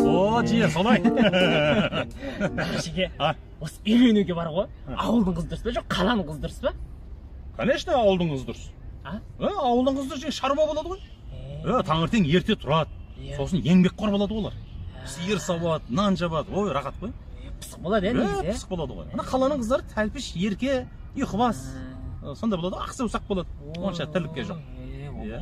О, жиен, солай. Нағашеке, осы үйленуге бар ғой, ауылдың қызы дұрыс па, жоқ қаланың қызы дұрыс па? Конечно, ауылдың қызы дұрыс. А? Ауылдың қызы дұрыс, шаруа болады ғой. Таңертең ерте тұрады, сосын еңбекқор болады олар. Сиыр сауады, нан жабады, ой, рахат қой. Пысық болады, негізі. Пысық болады ғой. Ана қаланың қыздары тәлпіш, ерке, ұйқыбас. Сондай болады, ақсаусақ болады. Онша тірлікке жоқ. Иә.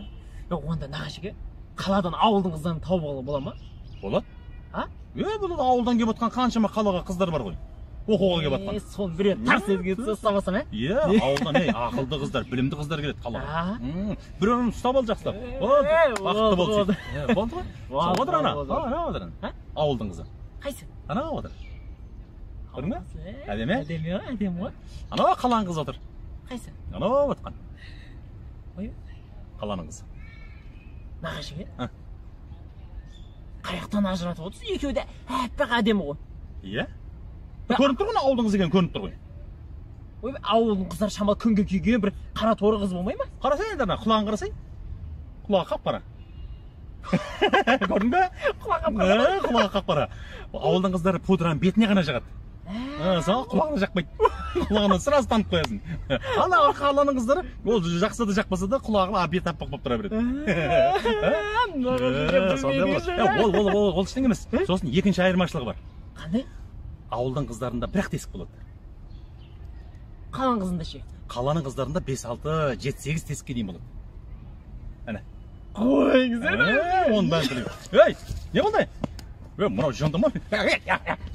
Онда нағашеке, қаладан ауылдың қыздарын тауып алуға бола ма? Болады. А? Болады, ауылдан келіп отқан қаншама қалаға қыздар бар ғой. Оқуға келіп отқан. Соны біреуін тарс еткізіп ұстап алсам, ә? Иә, ауылдан ақылды қыздар, білімді қыздар келеді қалаға. Біреуін ұстап ал жақсылап. Болды, бақытты бол сөйтіп. Болды ғой. Сол отыр ана. Ана отыр. Ауылдың қызы. Қайсы? Ана отыр. Көрдің бе? Әдемі? Әдемі, әдемі ғой. Анау қаланың қызы отыр. Қайсы? Анау отқан. Ой. Қаланың қызы. Нағашеке? Қаяқтан ажыратып отырсыз? Екеуі де әппақ әдемі ғой. Иә. Көрініп тұр ғой, ауылдың қызы екені көрініп тұр ғой. Ой, ауылдың қыздары шамалы күнге күйген бір қара торы қыз болмай ма? Қарасай енді ана, құлағын қарасай. Құлағы қап-қара. Көрдің бе? Құлағы қап-қара. Құлағы қап-қара. Ауылдың қыздары пудраны бетіне ғана жағады. Саған құлағына жақпайды. Құлағына сразу танып қоясың. Ана қаланың қыздары, ол жақса да жақпаса да құлағы бет аппақ болып тұра береді. Ол ештеңе емес. Сосын екінші айырмашылығы бар. Қандай? Ауылдың қыздарында бір-ақ тесік болады. Қаланың қызында ше? Қаланың қыздарында 5-6, 7-8 тесікке дейін болады. Әне. Қойыңыз, оның бәрін білемін. Ей, не болды? Мынау жынды ма?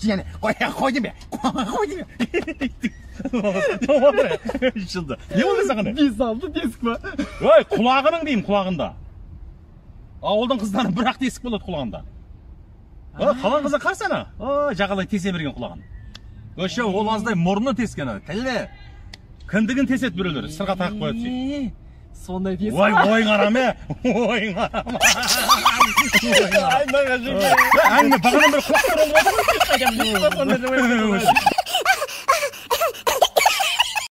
Жиені, қой деме, қой деме. Жынды. Не болды саған? 5-6 тесік па? Ой, құлағының деймін, құлағында. Ауылдың қыздары бір-ақ тесік болады құлағында. Қаланың қызы қарасана. Жағалай тесе берген құлағын. Өше, ол аздай мұрны тескен, тілі. Кіндігін теседі біреулер, сырға тағып қояды сөйтіп. Сондай тесік. Ой, ойың арам, ойың арам. Әңгіме бағанадан бері құлақтар болып отыр.